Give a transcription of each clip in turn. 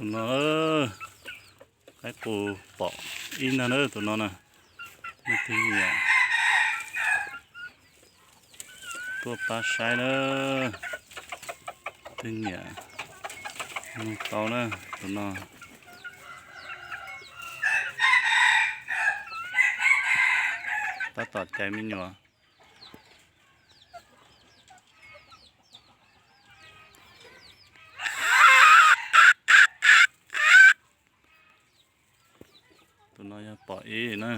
Tus no, qaib qus pom ib na, tus no na, leej twg nyiam tuaj pab saib na, twg nyiam nug tau na, tus no. Tab tom cais me nyuam. Tus no yog pom ib na.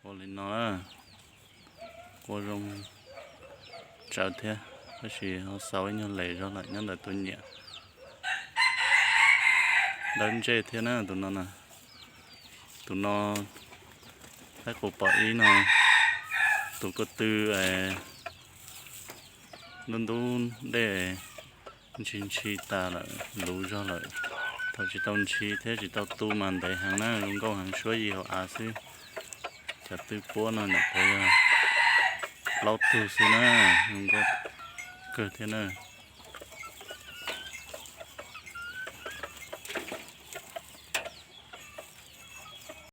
Ua li no, qua zoo tsawv thiab, tab sis ho xaus ib nyuag les zog lawm nyob ntawm tus nyiam. Dawb ntsej thiab na tus no na. Tus no, qaib qus pom ib no, tus ko tw ntub ntub dej, ntshis ntshis tas lawm, luv zog lawm. Thaum tsis tau ntshis thiab tsis tau tu mas ntev heev na, zoo nkauj heev, suab yig hauv av xwb. Cov twj puab no nyuam qhuav yog plaub tug xwb na, zoo nkauj kawg thiab na.